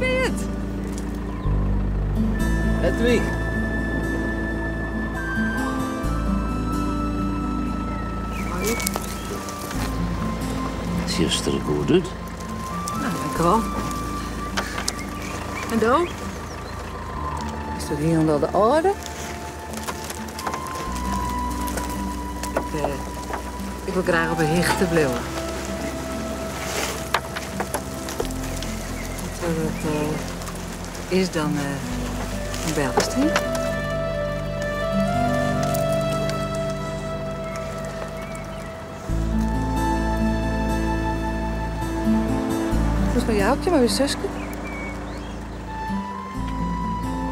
Beart! Hedwig! Sjochst der goed út. No, dankewol. En do? Bist wer hielendal de âlde? Ik, eh, ik wol graach op 'e hichte bliuwe. Wat dat eh, is dan, eh, dan bellest, hè? Hoe is it mei Joukje, mei dyn suske?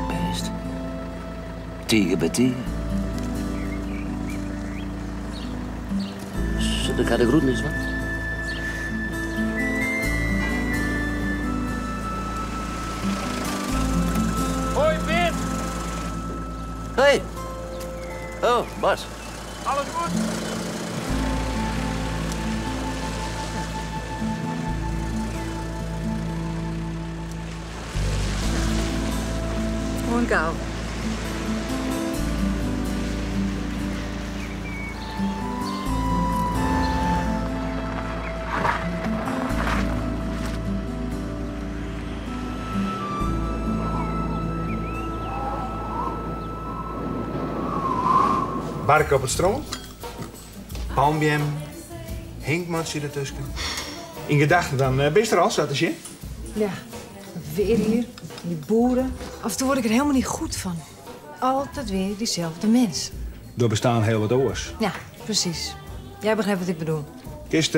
Bêst. Tige by tige. Sil ik har de groeten ris dwaan? Hoi Beart! Hey! Oh, Bas. Alles goed? Oant gau. Barke op it strân, palmbeammen, hinkmantsje dertusken. Yn gedachten dan bist der al, sa te sjen. Ja, it weer hjir, dy boeren. Af en toe word ik er helemaal niet goed van. Altijd weer diezelfde mens. Der bestaan heel wat oars. Ja, precies. Jij begrijpt wat ik bedoel. Kinst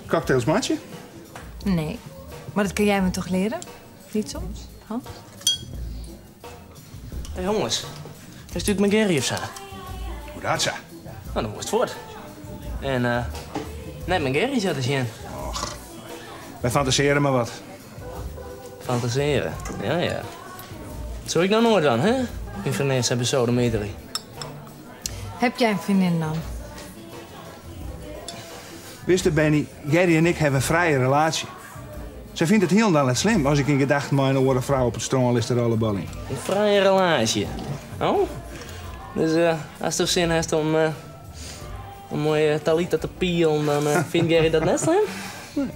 cocktails meitsje? Nee, maar dat kun jij me toch leren? Niet soms, Hans? Hey jongens, is it mei Gerry of sa? Hoe dat sa? No, dan moast fuort. En uh, net mei Gerry sa te sjen. Och, wy fantasearje mar wat. Fantasearje, ja ja. Dat soe ik no noait dwaan, hè? Myn freondin sa besoademiterje. Heb jij een vriendin dan? Witsto Bennie, Gerry en ik hawwe in frije relaasje. Sy fynt it hielendal net slim as ik yn gedachten mei in oare frou op it strân lis te rolleboljen. In frije relaasje? Oh? Dus uh, asto sin hast om, uh, om mei Talita te pielen, dan uh, fynt Gerry dat net slim? Nee.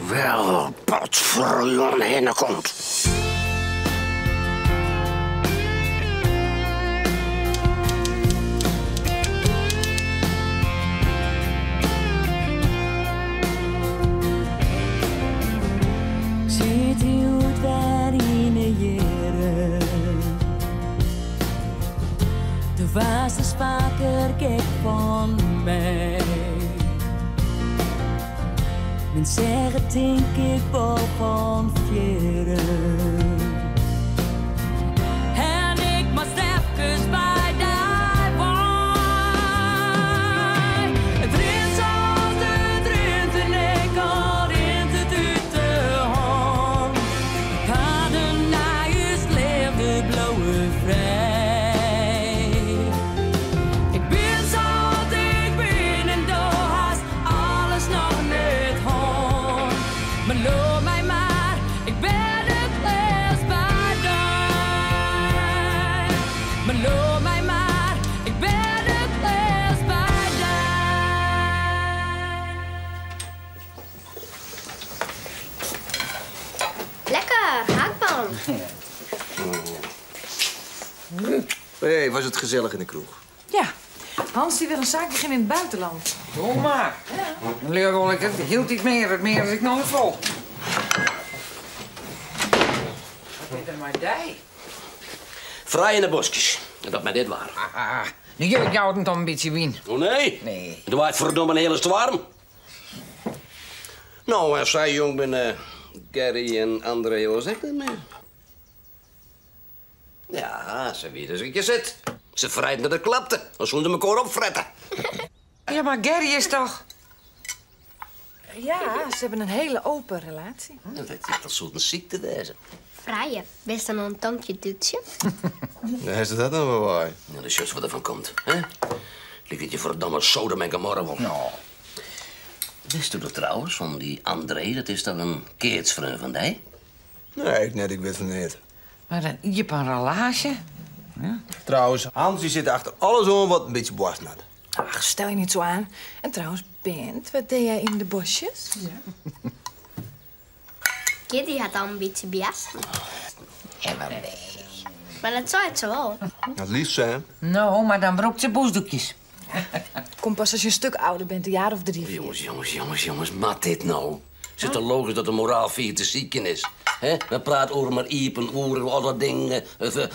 Wêr potferjûn hinne komt. Sit hjoed wer yn 'e jierren. Do waardst ris faker gek fan my. Men seach it tink ik wol fan fierren. En ik moast efkes by dy wei. It rint sa't it rint en ek al rint it út de hân. De paden nei ús leafde bliuwe frij. Ik bin sa't ik bin en do hast alles noch net hân. Mar leau my mar, ik bin it leafst by dy. Mar leau my mar, ik bin it leafst by dy. Lekker, gehaktballen. Hey, was it gesellich yn de kroech? Ja, Hans die wil in saak begjinne yn it buitenland. Doe mar. Dan leau wol ik it hieltyd mear, it mear as ik no fol. Wat is der mei dy? Frij yn de boskjes. En dat mei dit waar. Ah, nu geef ik jou toch in bytsje wyn. Oh nee? Nee. Der waait ferdomme in hiele stoarm. No, en sa jong binne Gerry en André oars ek net mear. Ja, se witte as ik hjir sit. Se frijten dat it klapte, dan soene se mekoar opfrette. Ja, mar Gerry is toch. Ja, ze hebben een hele open relatie. Dat, dat soe in sykte wêze. Frije, bist dan oan it tonkje dútsjen? Wêr is dat no wer wei? No, dan sjochst wat der fan komt. Hè? Liket je ferdomme Sodom en Gomorra wol. No. Witsto dat trouwens, fan dy André, dat is dan in keatsfreon fan dy? Nee, ik net, ik wit fan neat. Mar in iepen relaasje? Trouwens, Hans dy sit achter alles oan wat in bytsje boarsten hat. Ach, stel je niet zo aan. En trouwens, Bent, wat deed jij in de bosjes? Kitty hat al in bytsje boarsten. Ja, mar nee. Mar dat seit se wol. Dat liegt se, hè? No, mar dan brûkt se bûsdoekjes. Komt pas als je een stuk ouder bent, een jaar of 3, 4. Jonges, jonges, jonges, jonges, moat dit no? It is toch logysk dat de moraal fier te sykjen is? Hè? Men praat oer mar iepen, oer al dat ding,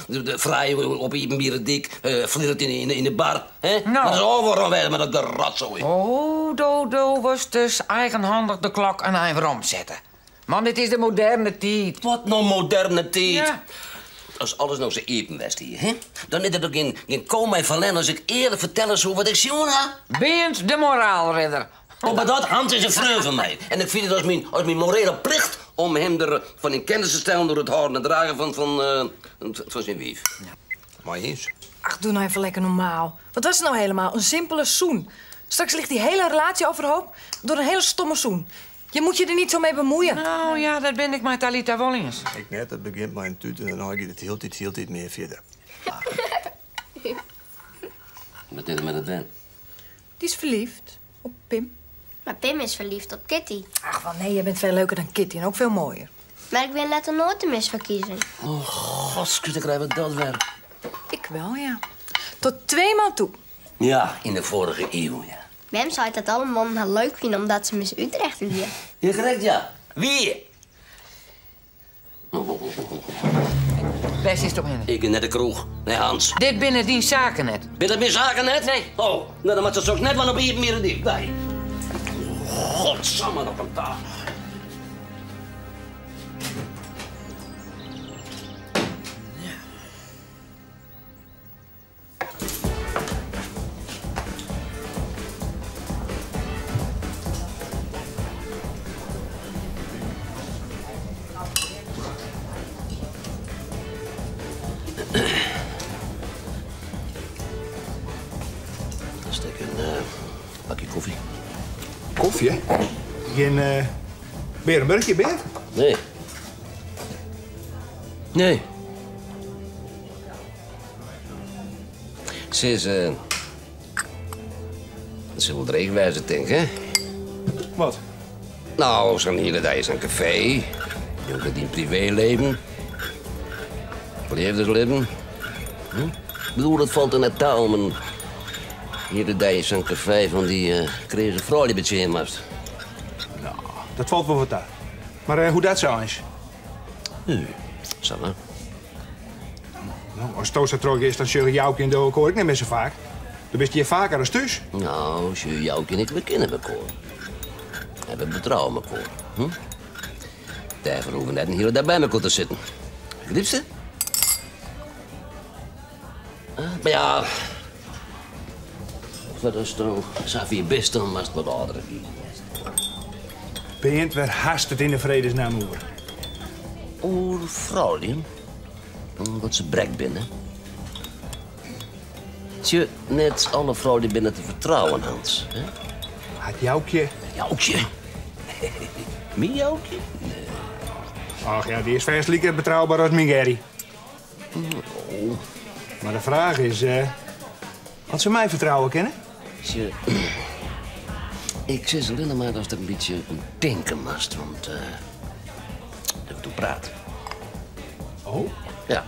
de frije op iepenbiere dyk, flirt yn de bar. Hè? No. Dat is ôfwurden wêze mei dat gerotsoai. Oh, do, do wolst dus eigenhandich de klok in ein werom sette. Man, dit is de moderne tiid. Wat no moderne tiid? Ja. As alles no sa iepen west hie, hè? Dan is der toch gjin ko mei ferlern as ik earlik fertelle soe wat ik sjoen ha? Beant de moraalridder. Oh, mar dat, Hans is in freon fan my. En ik fyn it as myn morele plicht om him der fan yn kennis te stellen oer it hâlden en dragen fan syn wiif. Mei iens. Ach, doe nou even lekker normaal. Wat was het nou helemaal? Een simpele zoen. Straks ligt die hele relatie overhoop door een hele stomme zoen. Je moet je er niet zo mee bemoeien. Nou ja, dat bin ik mei Talita wol iens. Ik net, it begjint mei in tút en dêrnei giet it hieltyd mear fierder. Wat is der mei dat bern? Die is verliefd op Pim. Mar Pim is ferliefd op Kitty. Ach, wel nee, jij bent veel leuker dan Kitty en ook veel mooier. Mar ik win letter noait de misferkiezing. Oh, godske, dan krije we dat wer. Ik wel, ja. Tot 2 maal toe. Ja, yn de foarige iuw, ja. Mem seit dat alle mannen har leuk fine omdat se Miss Utrecht wie. Ja, krekt, ja. Wie? Wêr sitst omhinne? Ik gean nei de kroech, nei Hans. Dit binne dyn saken net. Binne dat myn saken net? Nee. Oh, no dan moat se soks net dwaan op iepenbiere dyk. Nee. Godsamme noch oan ta. Dan stek ik in bakje kofje. Kofje? Gjin bearenburchje, Beart? Nee. Nee. Se is it sil wol dreech wêze, tink, hè? Wat? No, sa'n hiele dei sa'n kafee. Njonken dyn priveelibben. Leafdeslibben. Ik bedoel, it falt der net ta om in hiele dei sa'n kafee fan dy kreaze froulju betsjinje moatst. No, dat falt wol wat ta. Mar hoe dat sa eins? Nee, samar. No, asto sa trochgiest, dan sjoch ik Joukje en do elkoar ek net mear sa faak. Do bist hjir faker as thús. No, sjoch, Joukje en ik, we kinne mekoar. En we betrouwe mekoar. Dêrfoar hoege we net in hiele dei by mekoar te sitten. Begrypst? Mar ja, foar asto safier bist, dan moatst wat âldere kiezen. Beant, wêr hast it yn 'e fredesnamme oer? Oer froulju, omdat se brek binne. Tsje, net alle froulju binne te fertrouwen, Hans. Hè? Hat Joukje... Joukje? Myn Joukje? Nee. Ach ja, dy is fêst like betrouber as myn Gerry. Oh. Mar de fraach is, oft se my fertrouwe kinne? Tsje, ik sis allinne mar datst der in bytsje om tinke moatst, want der wurdt oer praat. Oh? Ja.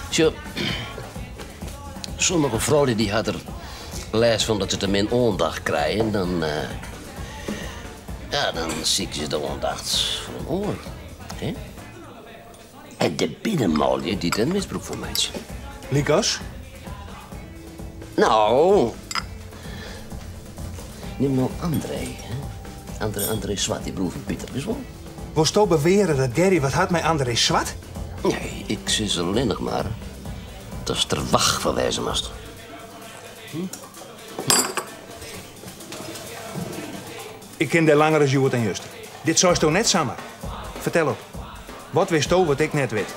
Sjoch, sommige froulju dy ha der lêst fan dat se te min oandacht krije en dan, ja, dan sykje se de oandacht fan in oar. Hè? En der binne manlju dy't dêr misbrûk fan meitsje. Lykas? No, nim no André. Hè? André, André Swart, dy broer fan Pieter, witst wol? Wolsto beweare dat Gerry wat hat mei André Swart? Nee, ik sis allinnich mar datst der wach foar wêze moatst. Ik ken dy langer as hjoed en juster. Dit seisto net samar. Fertel op. Wat witsto wat ik net wit?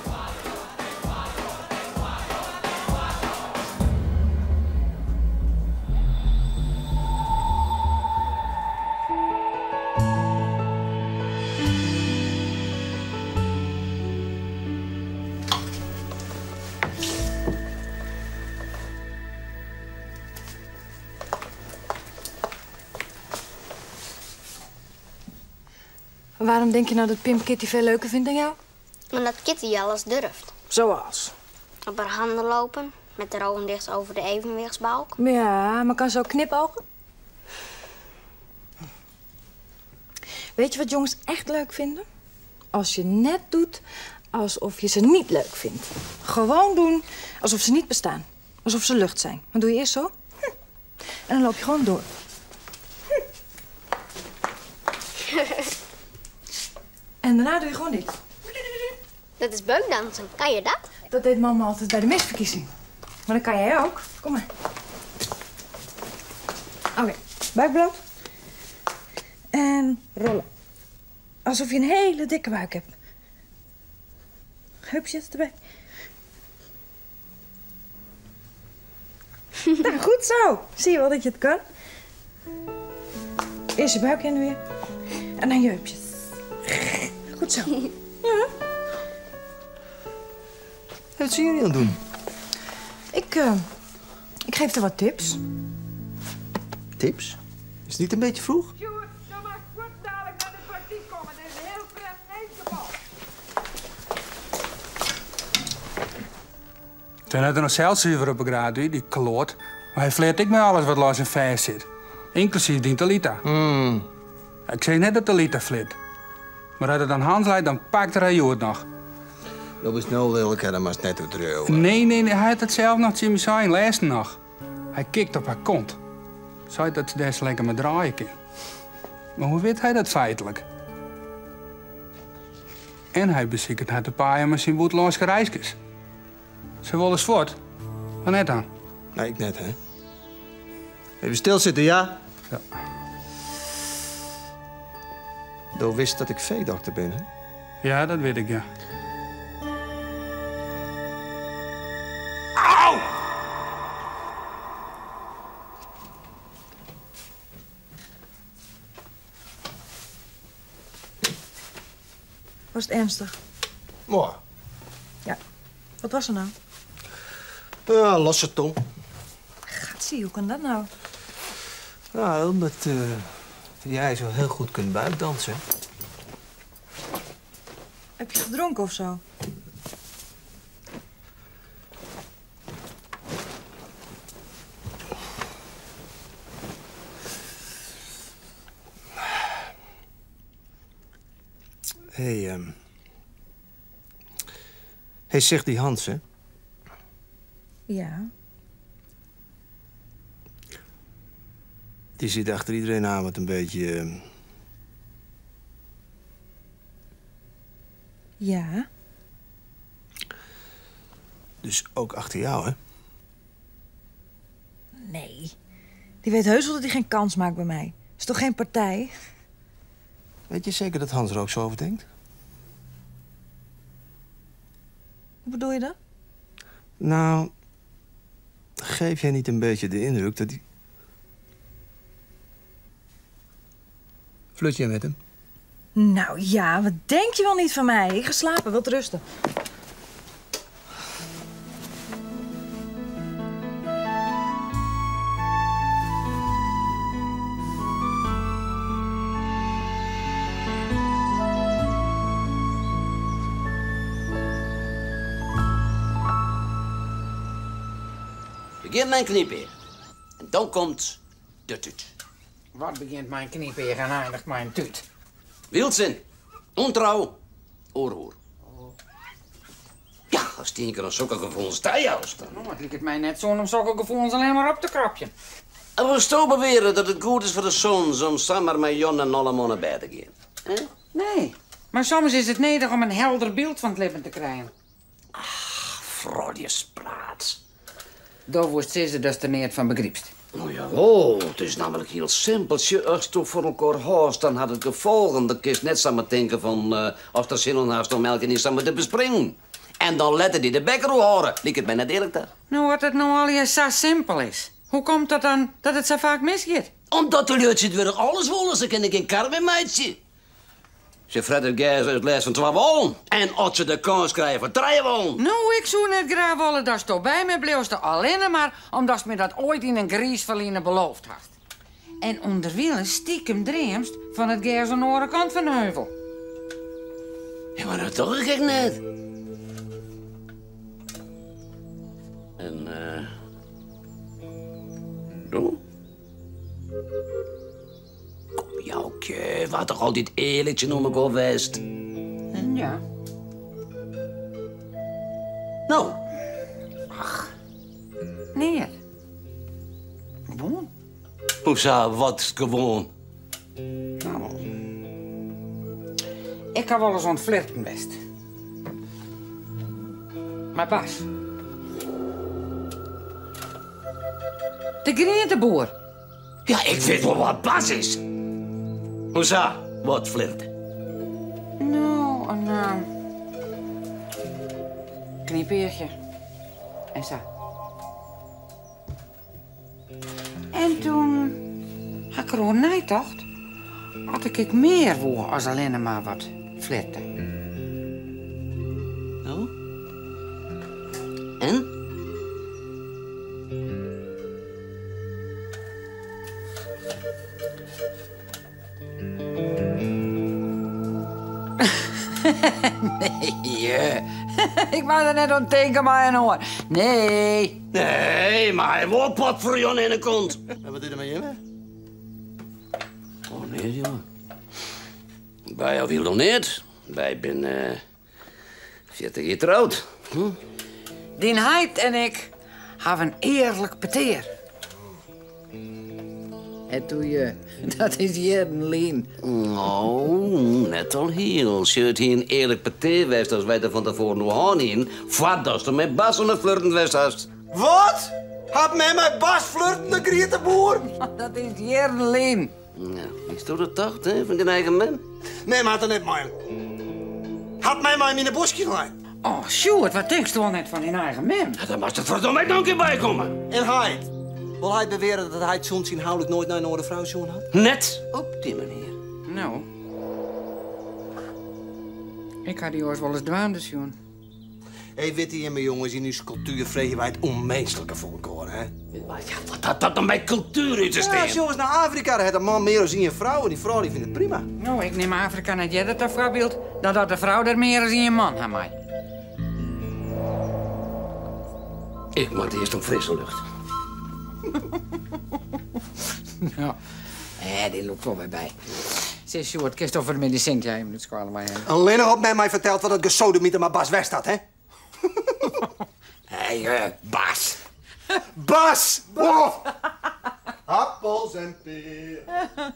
Waarom denk je nou dat Pim Kitty veel leuker vindt dan jou? Omdat Kitty alles durft. Zoals? Op haar handen lopen, met de ogen dicht over de evenwichtsbalk. Ja, maar kan ze ook knipogen? Weet je wat jongens echt leuk vinden? Als je net doet alsof je ze niet leuk vindt. Gewoon doen alsof ze niet bestaan. Alsof ze lucht zijn. Dan doe je eerst zo. En dan loop je gewoon door. En daarna doe je gewoon dit. Dat is beukdansen. Kan je dat? Dat deed mama altijd bij de misverkiezing. Maar dat kan jij ook. Kom maar. Oké, buik bloot. En rollen. Alsof je een hele dikke buik hebt. Heupjes erbij. Nou, goed zo. Zie je wel dat je het kan? Eerst je buik in weer. En dan je heupjes. Goed zo. Ja. Wat zijn jullie aan het doen? Ik geef er wat tips. Tips? Is het niet een beetje vroeg? Toen had er nog zelfzuiver op de graad, die kloot. Maar hij flirt ik met alles wat los en vast zit. Inclusief die Talita. Ik zei net dat Talita flirt. Maar als het aan Hans leidt, dan pakt hij het nog. Dat is nou lelijk, hè, dan maar net uit de Nee, nee, nee, hij had het zelf nog Jimmy zijn, lees nog. Hij kikt op haar kont. Zei dat ze des lekker met draaien kan. Maar hoe weet hij dat feitelijk? En hij beziekert haar te paaien met zijn woedloze reisjes. Ze willen voort, maar net aan. Nee, ik net, hè. Even stilzitten, ja? Ja. Do wist dat ik veedokter ben, hè? Ja, dat weet ik, ja. Au! Was het ernstig? Mooi. Ja. Wat was er nou? Ja, losse tong. Gatsie, hoe kan dat nou? Nou, omdat jij zo heel goed kunt buikdansen. Heb je gedronken of zo? Hé, hey, zegt die Hans, hè? Ja. Die zit achter iedereen aan wat een beetje... Ja. Dus ook achter jou, hè? Nee. Die weet heus wel dat hij geen kans maakt bij mij. Is toch geen partij? Weet je zeker dat Hans er ook zo over denkt? Hoe bedoel je dat? Nou, geef jij niet een beetje de indruk dat hij... Flirt jij met hem? Nou ja, wat denk je wel niet van mij? Ik ga slapen, wat rusten. Begint mijn knipoog. En dan komt de tuut. Wat begint mijn knipoog en eindigt mijn tuut? Wilson, ontrouw Oer oer. Ja, ast ien kear oan sokke gefoelens tajoust, dan. No, it liket my net sûn om sokke gefoelens allinne mar op te kropjen. En wolsto beweare dat it goed is foar de sûnens om samar mei Jan en alleman nei bêd te gean? Hè? Nee, mar soms is it nedich om in helder byld fan it libben te krijen. Ach, frouljuspraat. Do wolst sizze datst der neat fan begrypst. No jawol, it is nammentlik hiel simpel. Sjoch, asto fan elkoar hâldst, dan hat it gefolgen. Dan kinst net samar tinke fan, ast der sin oan hast om elkenien samar te bespringen. En dan letter dy de bek deroer hâlde, liket my net earlik ta. No, as it no allegear sa simpel is, hoe komt dat dan dat it sa faak misgiet? Omdat de lju tsjintwurdich alles wolle, se kinne gjin kar mear meitsje. Se frette it gers it leafst fan twa wâlen. En as se de kâns krije fan trije wâlen. No, ik soe net graach wolle datsto by my bliuwst, allinne mar omdatst my dat oait yn in griis ferline beloofd hast. En ûnderwilens stikem dreamst fan it gers oan de oare kant fan de heuvel. Ja, mar dat doch ik ek net. En, eh. Do? Kom, Joukje, we ha toch altyd earlik tsjinoer mekoar west? Ja. No. Ach, neat. Gewoan. Hoesa, wat gewoan? No, ik ha wolris oan it flirten west. Mei Bas. De grienteboer. Ja, ik wit wol wa't Bas is. Hoesa, wat flirte? No, in knypeachje. En sa. En toen ha ik deroer neitocht oft ik ek mear woe as allinne mar wat flirte. No? En? Nee, ik mei der net oan tinke mei in oar. Nee. Nee, mar hy wol potferjonne yn 'e kont. En wat is der mei jimme? Oh, neat, jonge. Wy al hielendal neat. Wy binne 40 jier troud. Hm? Dyn heit en ik hawwe in earlik petear. En toe je, dat is jierren lyn. No, net alhiel. Sjoch, it hie in earlik petear west as wy der fan tefoaren oer hân hienen, foardatsto mei Bas oan it flirten west hast. Wat? Hat mem mei Bas flirten, de grienteboer? Dat is jierren lyn. Ja, witsto dat toch, hè, fan dyn eigen mem? Mem hat der net mei. Hat mem mei him yn 'e boskjes lein? Oh, Sjoerd, wat tinksto al net fan dyn eigen mem? Ja, dan moatst der ferdomme ek noch in kear by komme. En heit? Wol heit beweare dat heit sûnt syn houlik noait nei in oare frou sjoen hat? Net op dy manier. No. Ik ha dy oars wolris dwaande sjoen. Hé, witte jimme jonges, yn ús kultuer freegje wy it ûnminsklike foar elkoar, hè? Ja, wat hat dat dan mei kultuer út te stean? Ja, sjoch ris nei Afrika, dêr hat in man mear as ien frou en dy froulju fine it prima. No, ik nim Afrika net earder ta foarbyld dan dat de frou der mear as ien man ha mei. Ik moat earst om frisse lucht. No, dy lûkt wol wer by. Sis, Sjoerd, kinsto foar de middei Cynthia even út skoalle meihelje? Allinnich as mem my fertelt wat dat gesodemiter mei Bas west hat, hè? Hé, Bas. Bas! Oh! Appels en pearen.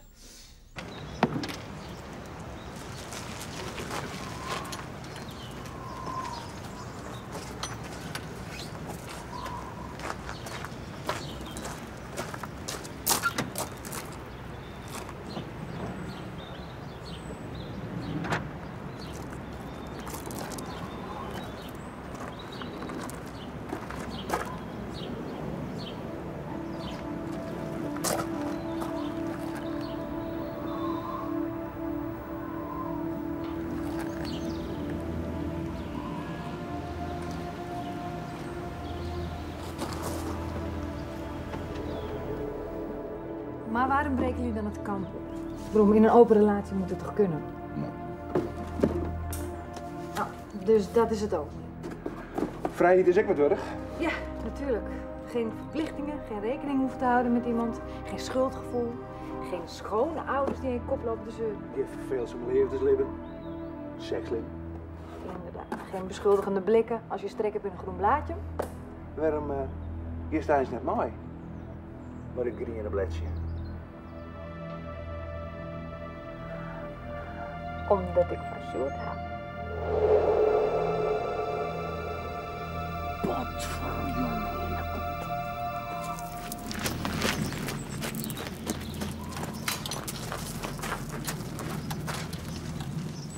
Maar waarom breken jullie dan het kamp op? Waarom? In een open relatie moet het toch kunnen? Nou, dus dat is het ook niet. Vrijheid is ek wat wurdich. Ja, natuurlijk. Geen verplichtingen, geen rekening hoeven te houden met iemand, geen schuldgevoel, geen schoonouders die in je kop lopen te zeuren. Gjin ferfeelsum leafdeslibben, sekslibben. Inderdaad. Geen beschuldigende blikken als je strek hebt in een groen blaadje. Wêrom giest eins net mei? Mei dit griene bledsje. Omdat ik fan Sjoerd hou. Potverjonge, komt.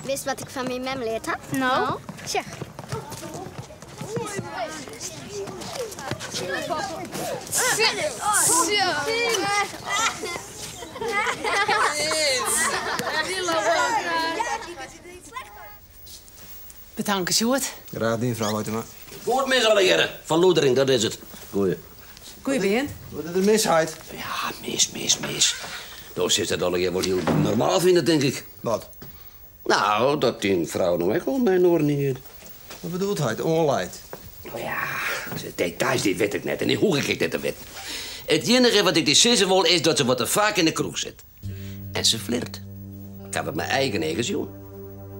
Witst wat ik fan myn mem leard ha? No? Sjoch. Betanke, Sjoerd. Graach dien, frou Hoytema. Goed mis allegearre. Van Loedering, dat is it. Goeie. Goeie, Bearn. Wat is der mis, heit? Ja, mis, mis, mis. Do silst dat allegear wol hiel normaal fine, tink ik. Wat? No, dat dyn frou no ek al mei in oar giet. Wat bedoelt heit, oanleit? No ja, de details dy wit ik net en dy hoech ik ek net te witten. It iennige wat ik dy sizze wol is dat se wat te faak yn de kroech sit. En se flirt. Ik haw it mei eigen eagen sjoen.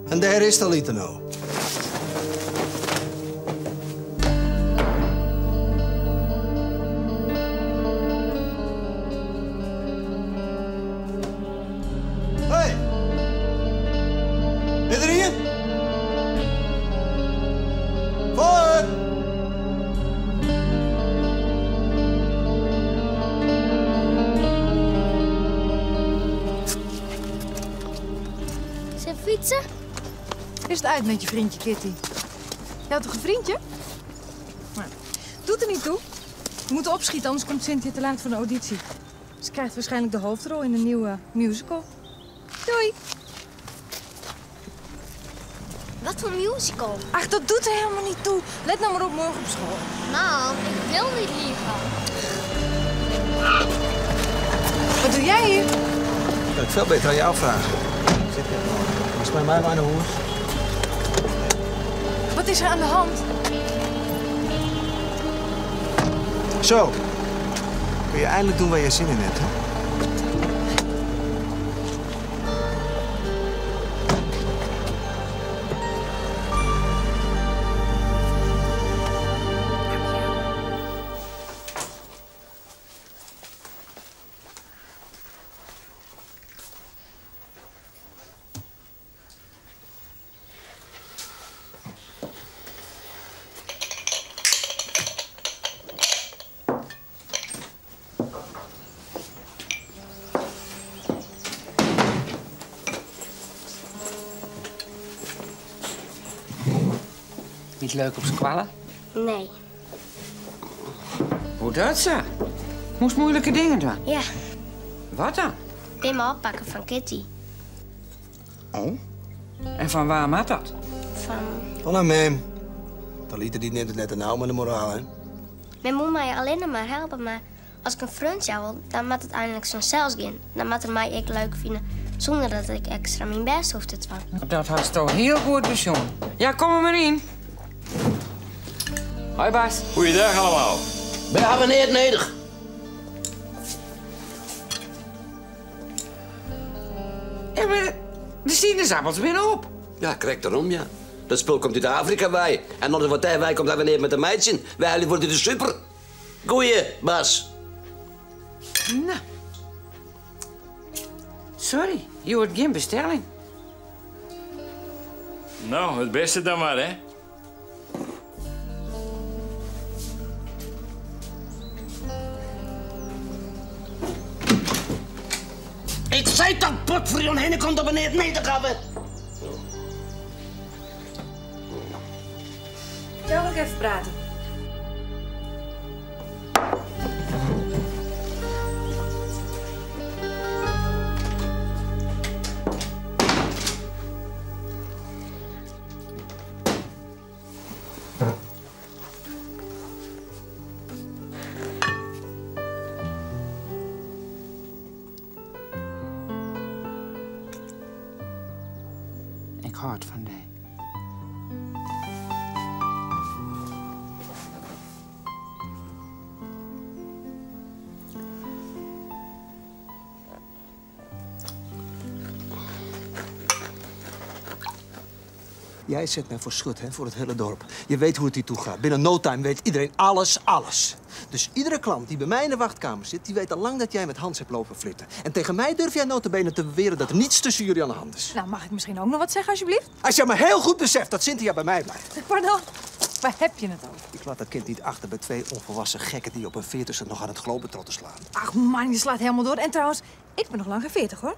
En dêr is Thalita no. Hey! Is der ien? Foar! Ze fietsen? Is het uit met je vriendje Kitty? Je had toch een vriendje? Nou, doet er niet toe. We moeten opschieten, anders komt Cynthia te laat voor de auditie. Ze krijgt waarschijnlijk de hoofdrol in de nieuwe musical. Doei! Wat voor musical? Ach, dat doet er helemaal niet toe. Let nou maar op morgen op school. Mam, ik wil niet liegen. Wat doe jij hier? Dat kan ik veel beter aan jou vragen. Zit hier nog. Was bij mij maar in de hoes. Wat is er aan de hand? Zo. Kun je eindelijk doen waar je zin in hebt, hè? Niet leuk op skoalle? Nee. Hoe dat zo? Moest moeilijke dingen doen? Ja. Wat dan? Pimmen oppakken van Kitty. Oh. En van waar maakt dat? Van... Van haar mem. Thalita die neemt het net nauw met de moraal, hè? Mijn moeder mij alleen maar helpen, maar als ik een vriendje wil, dan moet het eindelijk vanzelf gaan. Dan moet het mij ik leuk vinden, zonder dat ik extra mijn best hoef te doen. Dat had toch heel goed pensioen. Ja, kom er maar in. Hoi Bas. Goeiedag allemaal. We hebben niet nodig. Ja, maar de sinaasappels binnen op. Ja, krijg erom, ja. Dat spul komt uit Afrika bij. En als er wat wij komt, dan wanneer met de meidje. Wij worden de super. Goeie, Bas. Nou. Sorry, je hoort geen bestelling. Nou, het beste dan maar, hè? Ik zei toch, potvrion, heen komt op beneden mee te gaan. Jou wil ik even praten. Ik hou van die. Jij zet mij voor schut, hè, voor het hele dorp. Je weet hoe het hier toe gaat. Binnen no time weet iedereen alles, alles. Dus iedere klant die bij mij in de wachtkamer zit... die weet al lang dat jij met Hans hebt lopen flirten. En tegen mij durf jij nota bene te beweren dat er niets tussen jullie aan de hand is. Nou, mag ik misschien ook nog wat zeggen, alsjeblieft? Als jij maar heel goed beseft dat Cynthia bij mij blijft. Pardon, waar heb je het over? Ik laat dat kind niet achter bij twee onvolwassen gekken... die op een veertigste nog aan het globetrotten slaan. Ach man, je slaat helemaal door. En trouwens, ik ben nog lang geen 40, hoor.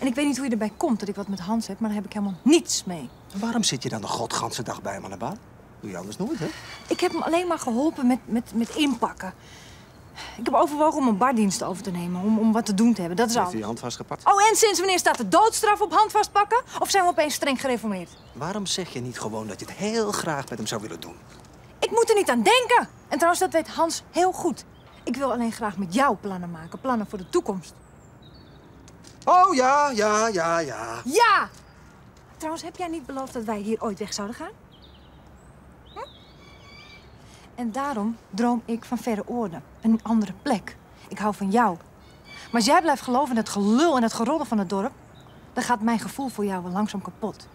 En ik weet niet hoe je erbij komt dat ik wat met Hans heb, maar daar heb ik helemaal niets mee. En waarom zit je dan de godganse dag bij hem aan de baan? Doe je anders nooit, hè? Ik heb hem alleen maar geholpen met inpakken. Ik heb overwogen om een bardienst over te nemen, om wat te doen te hebben. Dat is Heeft al. hij je hand vastgepakt? Oh, en sinds wanneer staat de doodstraf op hand vastpakken? Of zijn we opeens streng gereformeerd? Waarom zeg je niet gewoon dat je het heel graag met hem zou willen doen? Ik moet er niet aan denken. En trouwens, dat weet Hans heel goed. Ik wil alleen graag met jou plannen maken. Plannen voor de toekomst. Oh ja, ja, ja, ja. Ja! Trouwens, heb jij niet beloofd dat wij hier ooit weg zouden gaan? Hm? En daarom droom ik van verre oorden. Een andere plek. Ik hou van jou. Maar als jij blijft geloven in het gelul en het geroddel van het dorp... dan gaat mijn gevoel voor jou wel langzaam kapot.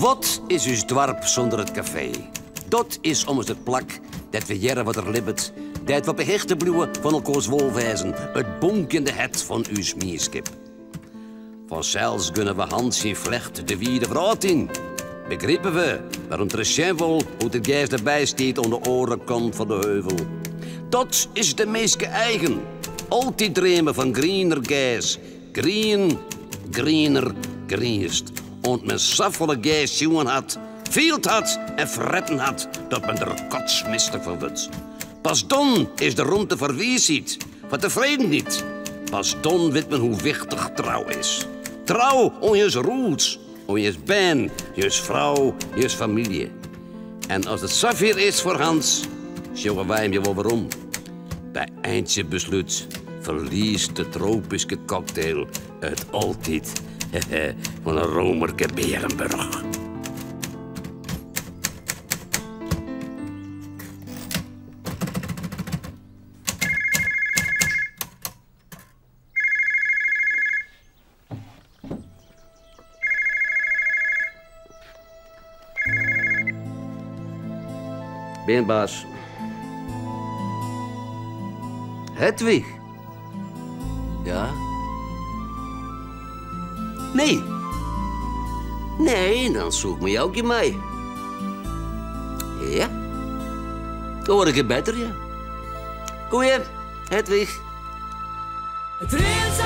Wat is uw dwarp zonder het café? Dat is ommers het plak dat we jerren wat er libbet, dat we behechten bloeien van elkaars wolwijzen, het bonkende het van uw smierskip. Vanzelfs kunnen we Hans in vlecht de wierde vraat in. Begrijpen we waarom Trecien wil hoe de gijs erbij steekt aan de orenkant van de heuvel. Dat is de meeste eigen. Altijd dreamen van greener gas. Green, greener, greenest. Want men safvolle gas jongen had, veel had en fretten had, dat men er kotsmisselijk van wordt. Pas dan is de ruimte voor wie ziet, voor tevreden niet. Pas dan weet men hoe wichtig trouw is. Trouw om je roots, om je ben, je vrouw, je familie. En als het safir is voor Hans, zullen wij hem je wel waarom. Bij eindje besluit verliest de tropische cocktail het altijd van een Romerke Berenburg. Beenbaas. Hedwig. Ja? Nee. Nee, dan zoek me jou ook mee. Ja? Dan word ik het beter, ja. Kom je, Hedwig. Het rint